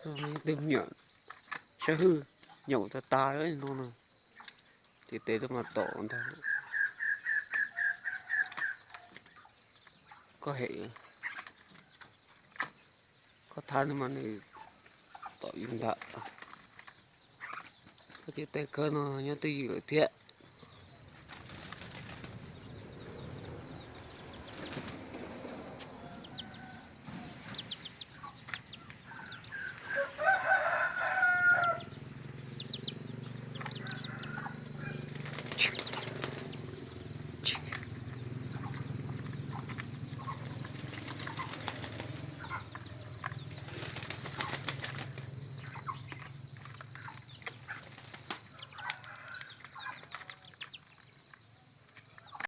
Tus me nyuam sab hwj nyaum tag tag no no, ces tes tuaj mas tom ntag. Koj hem, koj thab nws mas nws tom yus ntag. Koj cov tes kawg no nyob twj ywm lawm thiab.